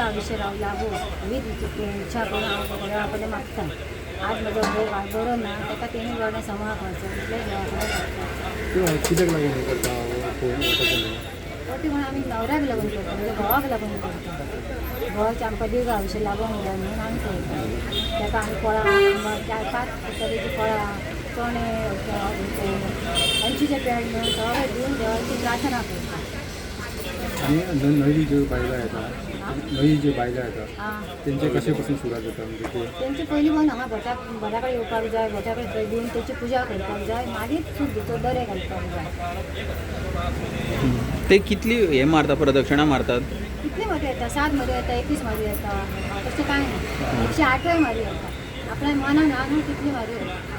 आयुश्य राव लागू ही इच्छा करून हांव देवा कडेन मागता. आज म्हजो घोव बरो ना, ताका तेणी बरें सांबाळपाचो इतलें देवा कडेन मागता. कित्याक लागून हें करता वटपौर्णिमा? ती म्हणून आमी न्हवऱ्याक लागून करता, म्हणजे घोवाक लागून करता. घोवाचें आमकां दीर्घ आयुश्य लागूंक जाय म्हणून आमी करता. ताका आमी फळां, चार पांच तरेचीं फळां, चणे, अंचीचें पेड मेळून सगळें दिवन देवाची प्रार्थना करता. आनी नवी ज्यो बायलां येता, नवी ज्यो बायलां येता आं, तेंचे कशे पसून सुरवात जाता म्हणजे ते? तेंचे पयलीं म्हणून हांगा भटाक भटा कडेन येवपाक जाय, भटा कडेन दिवन तेची पुजा करपाक जाय, मागीर शुद्धीचो दरे घालपाक जाय. ते कितली हे मारता, प्रदक्षिणा मारतात? कितली मारी येता, 7 मारी येता, 21 मारी येता, तशें कांय ना. 108 मारी येता, आपल्या मनान हा न्हू तितली मारी येता.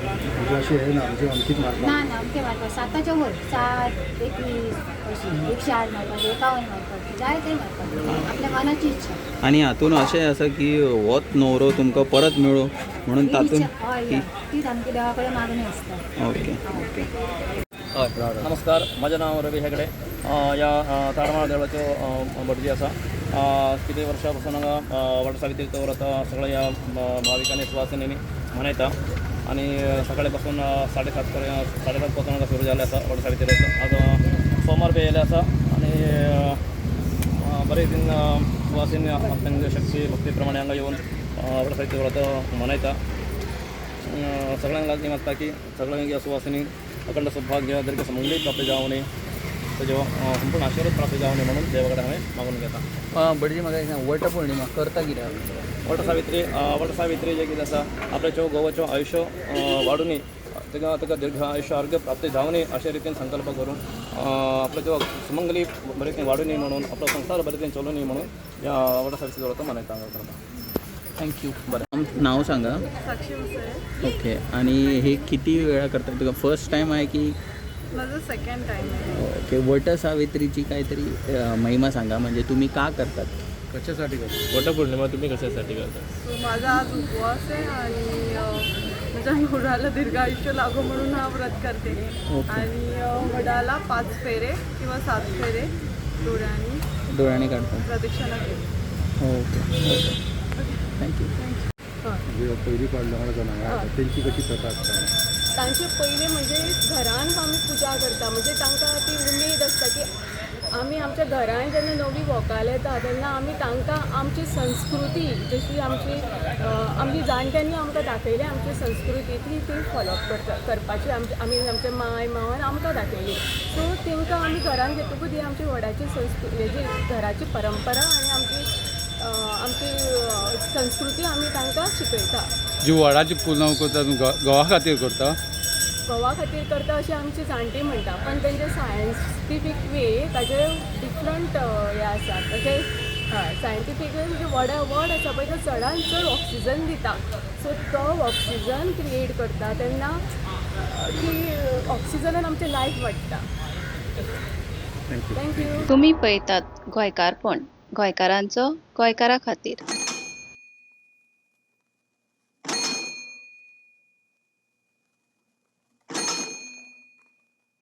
म्हणजे अशें हें ना, म्हणजे अमकीच ना. मारता? ना, अमके मारपाक 7च्या वयर, 7, 21 अशी, 108 मारपाक, 51 मारपाक, जाय ते मारपाक, आपल्या मनाची इच्छा. आनी हातून अशें आसा की होच न्हवरो तुमकां परत मेळूं म्हणून ही तातूंत इच्छा हय हय, तीच आमची देवा कडेन मागणी आसता. Okay okay. हय, नमस्कार. म्हजें नांव रवी हेगडे. ह्या ताडमाळ देवळाचो भटजी आसा. कितें वर्सां पासून हांगा वटसावित्रीचो व्रत सगळ्या ह्या भाविकांनी सुवासिनींनी मनयता आनी सकाळी पासून 7:30 पर्यंत, 7:30 पासून हांगा सुरू जाल्लें आसा वटसावित्री व्रत. आज सोमार बी येयलें आसा आनी बरे दिन सुवासिनी आपल्या शक्ती भक्ती प्रमाणे हांगा येवन वटसावित्री व्रत मनयता. सगळ्यांक लागीं मागता की सगळ्यांक ह्या सुवासिनी अखंड सौभाग्य, दीर्घ सुमंगली प्राप्त जावनी, तेजो संपूर्ण आशीर्वाद प्राप्त जावनी म्हणून देवा कडेन हांवें मागून घेता. भटजी, म्हाका एक सांग, वटपौर्णिमा करता कित्याक? वटसावित्री, वटसावित्री जें कितें आसा, आपल्याच्यो घोवाचो आयुश्य वाडुनी, ताका ताका दीर्घ आयुश्य आरोग्य प्राप्त जावनी अशे रितीन संकल्प करून, आपल्याच्यो सुमंगली बरे रितीन वाडुनी म्हणून, आपलो संवसार बरे रितीन चलोवनी म्हणून ह्या वटसावित्री व्रत मनयता हांगा. Thank you. बरें. नाव सांगा. साक्षी मुसळे. ओके, आणि हे किती वेळा करतात? तुका फर्स्ट टाइम आहे की? माझं सेकंड टाइम आहे. ओके, वट सावित्रीची काहीतरी महिमा सांगा, म्हणजे तुम्ही का करतात? कशासाठी करता? वटपौर्णिमा तुम्ही कशासाठी करता? सो माझा आज उपवास आहे आणि माझ्या नवऱ्याला दीर्घ आयुष्य लागो म्हणून हा व्रत करते. आणि वडाला 5 फेरे किंवा 7 फेरे डोळ्यांनी डोळ्याने काढतात. प्रदक्षिणा केली. Okay okay, thank you. म्हणजे पयलीं पाड लग्न जावन हांगा येता तेंची कशी प्रथा आसता? तांचे पयलीं म्हणजे घरान आमी पुजा करता, म्हणजे तांकां ती उमेद आसता की आमी आमच्या घरान जेन्ना नवी व्हंकल येता तेन्ना आमी तांकां आमची संस्कृती, जशी आमची आमची जाणट्यांनी आमकां दाखयली आमची संस्कृती, ती ती फॉलोअप करता करपाची आमची आमी आमच्या माय मावान आमकां दाखयली. सो तांकां आमी घरान घेतकूच ही आमची वडाची संस्कृती, हेजी घराची परंपरा आनी आमची आमची संस्कृती आमी तांकां शिकयता. जी वडाची पुनव करता, घोवा खातीर करता? घोवा खातीर करता अशें आमची जाणटी म्हणटा, पण तेंचे सायन्टिफीक वे ताजे डिफरंट हे आसा. तशें हय, सायन्टिफीक वे म्हणजे वडा वड आसा पळय, तो चडान चड ऑक्सिजन दिता. सो तो ऑक्सिजन क्रिएट करता तेन्ना की ऑक्सिजनान आमचें लायफ वाडटा. Thank you. Thank you. तुमी पळयतात गोंयकारपण, गोंयकारांचो गोंयकारा खातीर.